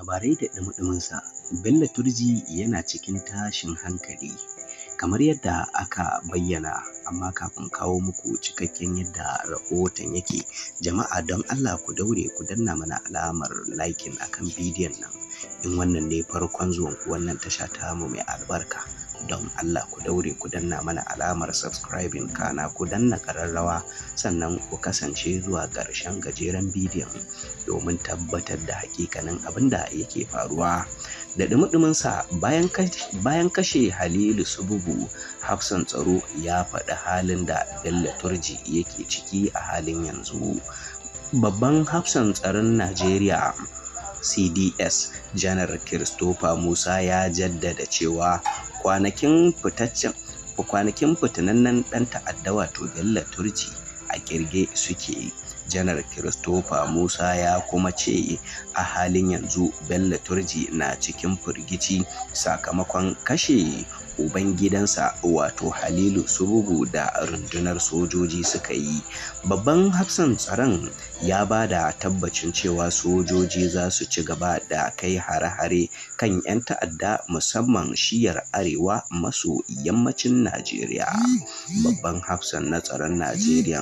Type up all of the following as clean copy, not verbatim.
Labarai da ɗumi-ɗuminsa, Bello Turji yana cikin tashin hankali kamar yadda aka bayyana, amma kafin kawo muku cikakken yadda rahoton yake, jama'a don Allah ku daure ku danna mana alamar liking akan bidiyon nan. In wannan ne farkon zuwan ku wannan tasha tamu mai albarka, don Allah ku daure ku danna mana alamar subscribing, kana ku danna ƙararrawa, sannan ku kasance zuwa ƙarshen gajeren bidiyon domin tabbatar da hakikanin abin da yake faruwa. Da ɗumi-ɗuminsa, bayan kashe Halilu Sububu, hafsan tsaro ya faɗi halin da Bello Turji yake ciki a halin yanzu. Babban hafsan tsaron Najeriya CDS Janar Christopher Musa ya jaddada cewa kwanakin fitinannen ɗan ta'adda wato Bello Turji a ƙirge suke. Janar Christopher Musa ya kuma ce a halin yanzu Bello Turji na cikin firgici sakamakon kashe ubangidansa wato Halilu Sububu da rundunar sojoji suka yi. Babban hafsan tsaron ya ba da tabbacin cewa sojoji za su ci gaba da kai hare-hare kan 'yan ta'adda musamman shiyar arewa maso yammacin Najeriya. Babban hafsan na tsaron Najeriya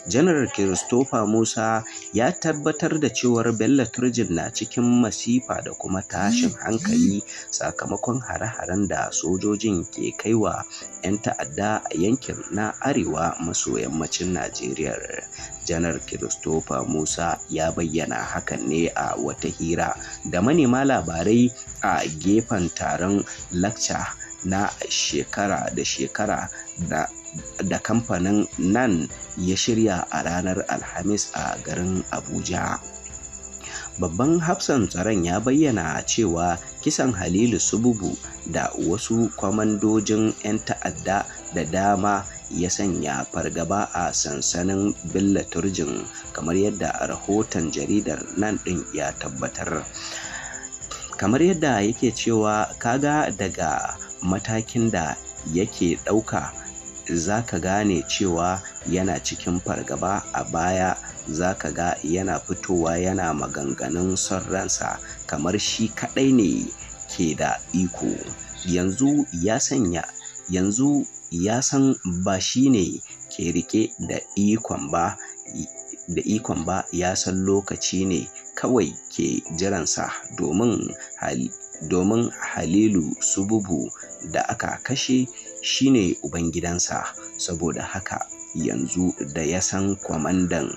Janar Christopher Musa ya tabbatar da cewar Bello Turji na cikin masifa da kuma tashin hankali sakamakon hare-haren da sojojin ke kaiwa 'yan ta'adda a yankin na arewa maso yammacin Najeriya. Janar Christopher Musa ya bayyana hakan ne a wata hira da manema labarai a gefen taron lakca na shekara da shekara da kamfanin NAN ya shirya a ranar Alhamis a garin Abuja. Babban hafsan tsaron ya bayyana cewa kisan Halilu Sububu da wasu kwamandojin 'yan ta'adda da dama ya sanya fargaba a sansanin Bello Turjin kamar yadda rahoton jaridar NAN ɗin ya tabbatar. Kamar yadda yake cewa, kaga daga matakin da yake ɗauka za ka gane cewa yana cikin fargaba. A baya za ka ga yana fitowa yana maganganun son ransa kamar shi kaɗai ne ke da iko. Yanzu ya san ba shi ne ke riƙe da ikon ba, ya san lokaci ne kawai ke jiransa domin Halilu Sububu da aka kashe shi ne ubangidansa. Saboda haka yanzu da ya san kwamandan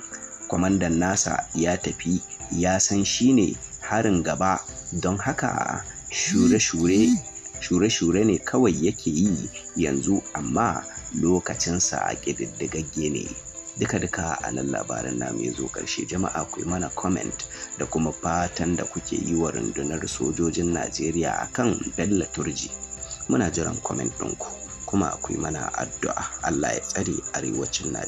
nasa ya tafi, ya san shi ne harin gaba, don haka shure-shure ne kawai yake yi yanzu, amma lokacinsa ƙididdigagge ne. Duka-duka a nan labarin namu ya zo ƙarshe. Jama'a ku yi mana comment da kuma fatan da kuke yi wa rundunar sojojin Najeriya akan Bello Turji. Muna jiran comment ɗinku, kuma ku yi mana addu'a Allah ya tsare arewacin Najeriya.